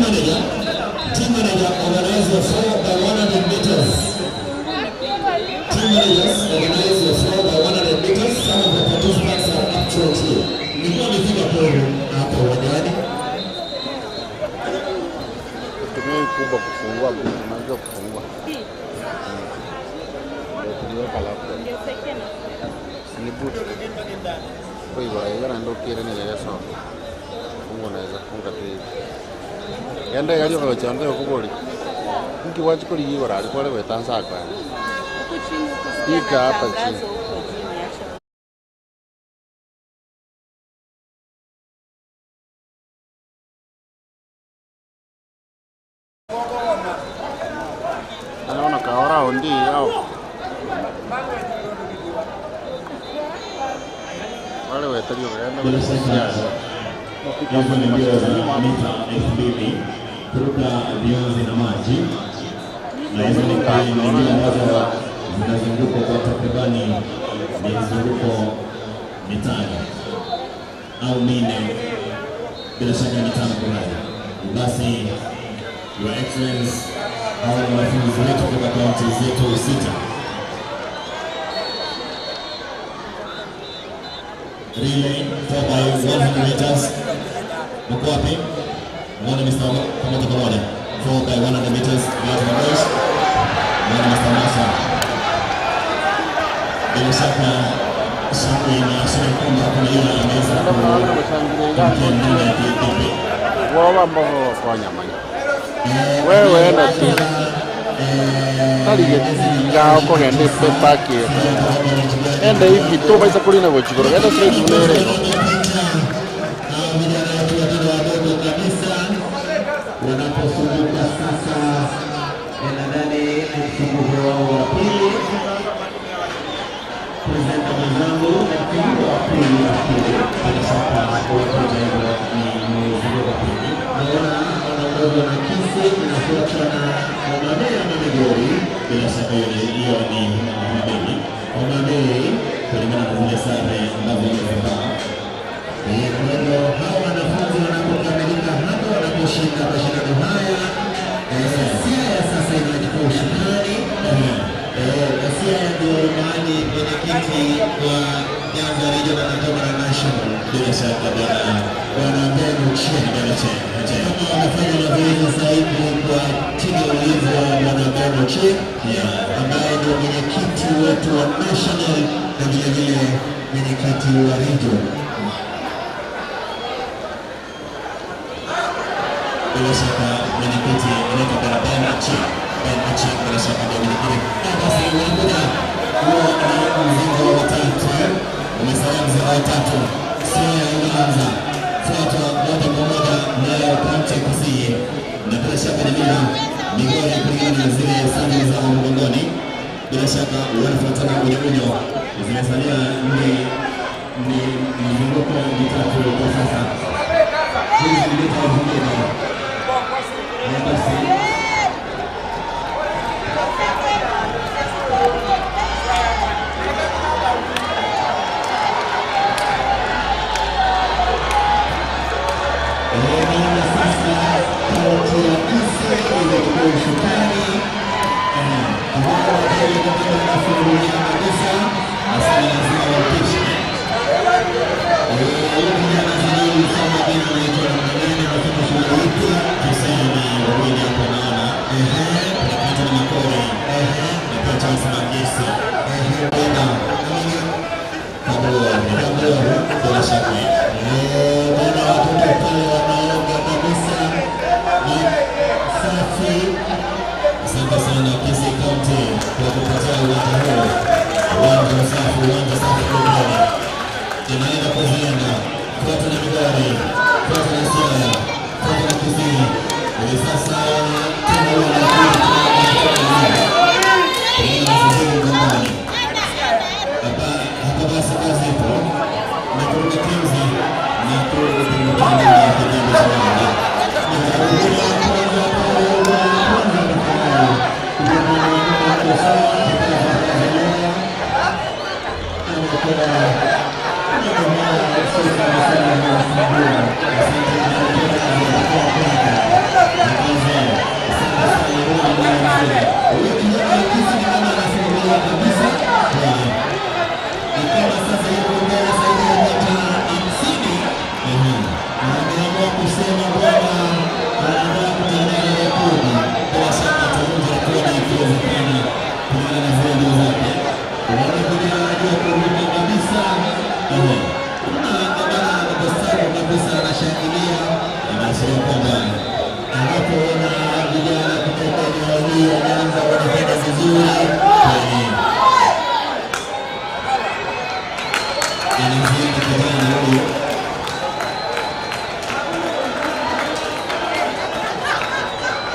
Team manager organize the 4 by 100 meters. Team managers organize the 4 by 100 meters. Some of the participants are actually here. Nilikuwa nimefika pole hapo uwanjani. Tumia kubwa kufungua, unajua kufungua. Ndio laptop. Ni boot. Kwa hivyo hiyo ndio kile nilielewa. Fungu naweza kufunga tu hivi. Yanda yali kochanda okuboli. Nki wachikoli yibora alikole wetansa kwa. Ika hapa chini. Anaona kaora ondi yao. Wale wetalio yanda. Hizo ni mbio za mita 2000 kuruka vionzi na maji, na hizo ni mbio ambazo zinazunguka kwa takribani mizunguko mitano au minne, bila shaka mitano kwa moja. Basi Your Excellency, hawa ni wanafunzi wetu kutoka kaunti zetu 6. Relay 4 by 100 meters. Mko wapi? Mwana Mr. pamoja kwa moja. 4 by 100 meters. Boys. Mwana Mr. Masa. Bila shaka shangwe inaashiria kwamba kuna yule anaweza ku wao ambao kwa nyama. Wewe enda tu. Tali ngao ko ngende pepaki. Enda hivi tu baisa kulina gochikoro. Enda straight unere. Wanaposumbuka sasa, nadhani msumbuko wao wa pili. Presenta mwenzangu msumbuko wa pili nafikiri. Bila shaka wote hivyo ni mzunguko wa pili. Naona wanaongozwa na Kisii, inafuatwa na Homa Bay ama Migori. Bila shaka hiyo ni Homa Bay. Homa Bay kulingana na zile sare ambazo wamevaa. Kwa hiyo hawa wanafunzi wanapokamilika hapa, wanaposhinda mashindano haya, Siaya sasa inachukua usukani. Siaya ndio nani mwenyekiti wa Nyanza Region na Kagera National. Bila shaka bwana Bwana Ben Ochieng. Ben Ochieng. Kama wanafanya mazoezi sasa hivi kwa chini ya ulinzi wa Bwana Ben Ochieng ambaye ndio mwenyekiti wetu wa National na vile vile mwenyekiti wa region. Bila shaka mwenyekiti anaitwa Bwana Ben Ochieng. Ben Ochieng bila shaka ndio mwenyekiti. Na basi wanakuja huo ni mzingo wa tatu. Umesalia mzingo wa tatu. Siaya inaanza fuatwa moja kwa moja nayo kaunti ya Kisii, na bila shaka ni mimi Migori kulingana na zile sandali za mgongoni, bila shaka wanafuatana unyo unyo. Zimesalia ni mzunguko mitatu kwa sasa. Hizi ni mita 2000. Na basi naona sasa kaunti ya Kisii imechukua usukani. Wanafungulia kabisa, basi lazima wapishe. Huyu kijana sijui sana jina anaitwa namna gani, anasoma shule ipi? Kisii ni wawili hapo naona. Kuna Clinton Makori na pia Charles Magesi. Bwana Kabua, bila shaka. Bwana watoto pale wanaoga kabisa, ni safi. Asante sana Kisii County kwa kupatia uwanja huu, uwanja safi, uwanja safi kweli. Inaenda kuzienda fuata na Migori, fuata na Siaya, fuata na Kisii. Hivi sasa tena wanakuja hapa, basi kazi ipo na kuruka pumzi na kuruka ndani ya kijiji cha Nyanza. Ikiwa sasa yuko mbele zaidi ya mita 50, ameamua kusema bwana anataka kutengeneza rekodi. Bila shaka atavunja rekodi ikiwezekana kulingana na zile mbio zake. Unaona kijana anajua kuruka kabisa. Kuna bwana anatabasamu kabisa, anashangilia, Inaashiria kwamba anapoona vijana kutoka eneo hili ya Nyanza wanafanya vizuri. Anazienda kijana huyu.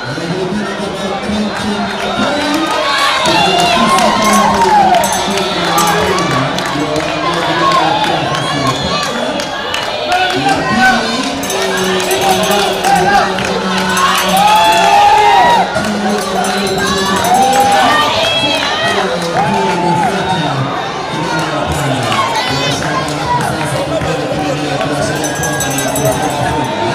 Anajulikana kama Clinton Makori kutoka Kisii County, shule ya Nyanza, ndio vijana wakiwa nafasi ya kwanza. Ya pili ni ambao wanajulikana kama Bila shaka hapo sasa kipindi kinaendelea kuashiria kwamba ni kufunga funga.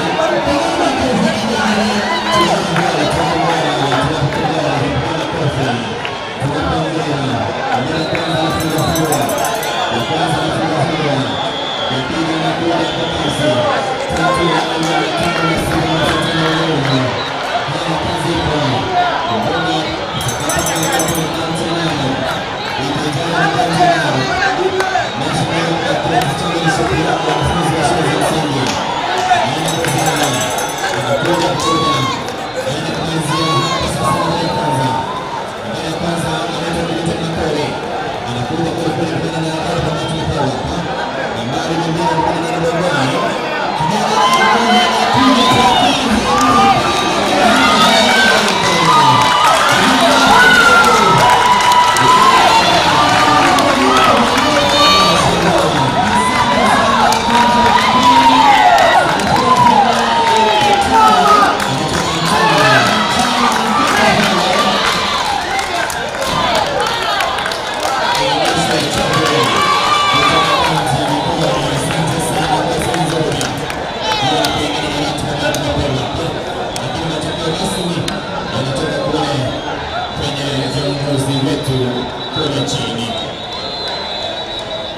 Asante sana kwa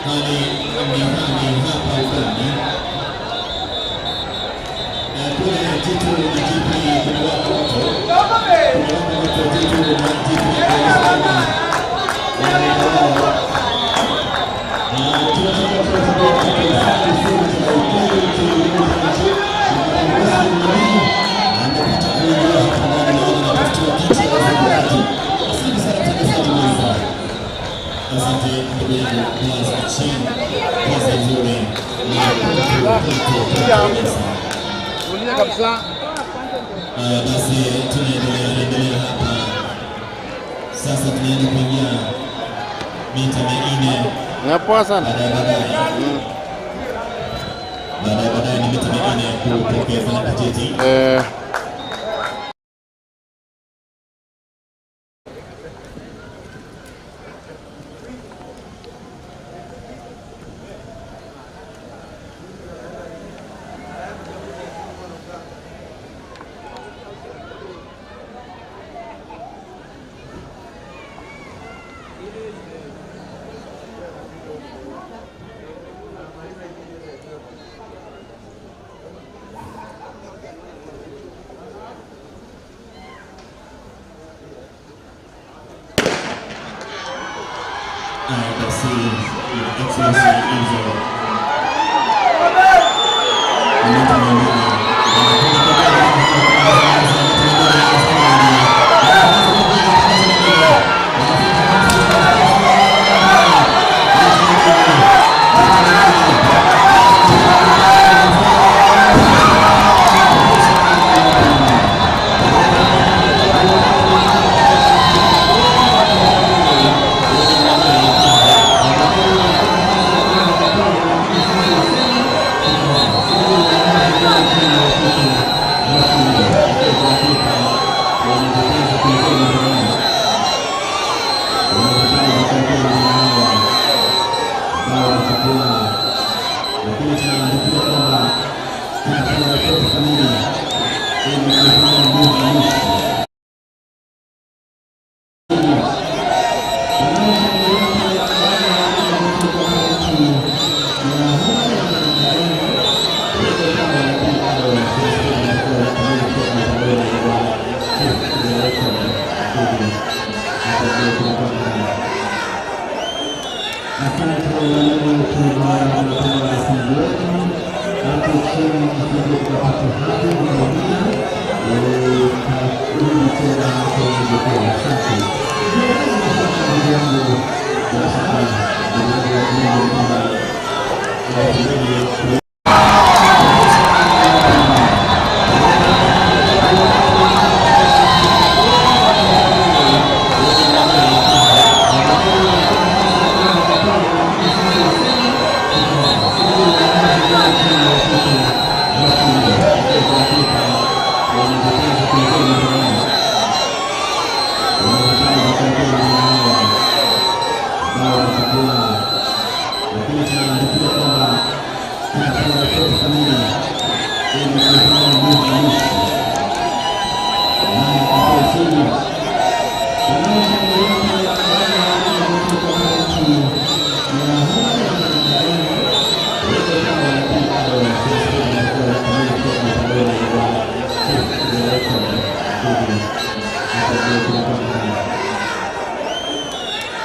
Hali ni hali hapa ugani. Kule Jitu na GP kumewaka moto. Kumewaka moto Jitu na GP kuonyesha wanariadha wao. Amepata kuingia hapa ndani, naona anatafutiwa kiti ya wafungaji. Asante sana mtangazaji mwenza. Asante ndugu yangu Blas Achieng, kazi nzuri na kabisa. Tulia kabisa. Haya basi, tunaendelea endelea hapa sasa, tunaenda kuingia mita 400 Ni poa sana. baadaye baadaye. Baadaye baadaye ni mita 400 kupokezana kijiti. Haya basi, Excellency hizo ni mita 400. Lakini tunaandikia kwamba tunafanya ripoti kamili ili kufanya mbio za mwisho. Asante walimu tunapenda wanafunzi wetu hapo chini kidogo tunapata hapo dunia karudi tena kwenye jukwaa. Asante ndugu yangu, bila shaka ndugu yangu kwamba watu wengi lakini tunaandikia kwamba tunafanya ripoti kamili ili kufanya mbio za mwisho. Nani atakaye ushindi?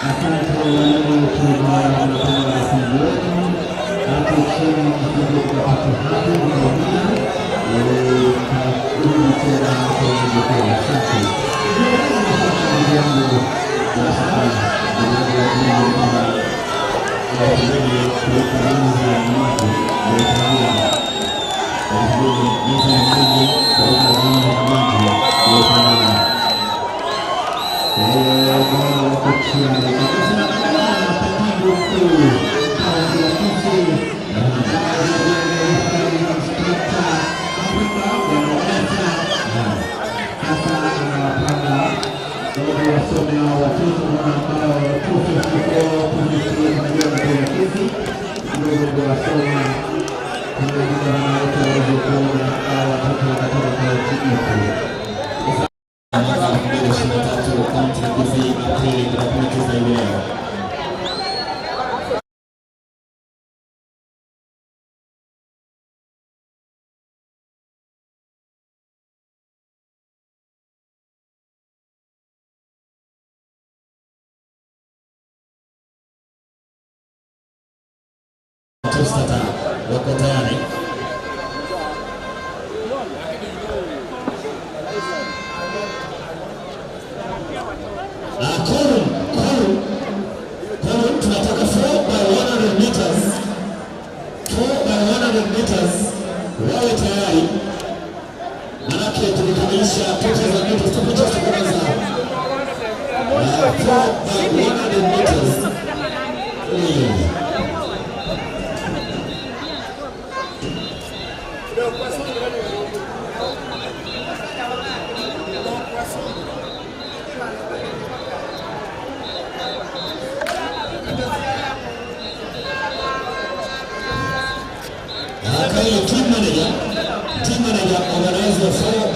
Asante walimu tunapenda wanafunzi wetu hapo chini kidogo tunapata hapo dunia karudi tena kwenye jukwaa. Asante ndugu yangu, bila shaka ndugu yangu kwamba watu wengi kuweka rangi ya maji walitumia mita 400 kuweka rangi ya maji walitumia Mwaka 2023 kaunti ya Kisii, Aprili 19 hivi leo. Top starter wako tayari. Korum, Korum, Korum, tunataka 4 by 100 meters. 4 by 100 meters wawe tayari, manake tulikamilisha 2000 meters, tuko kwanza 4 by 100 meters. Kailo, team manager organize the 4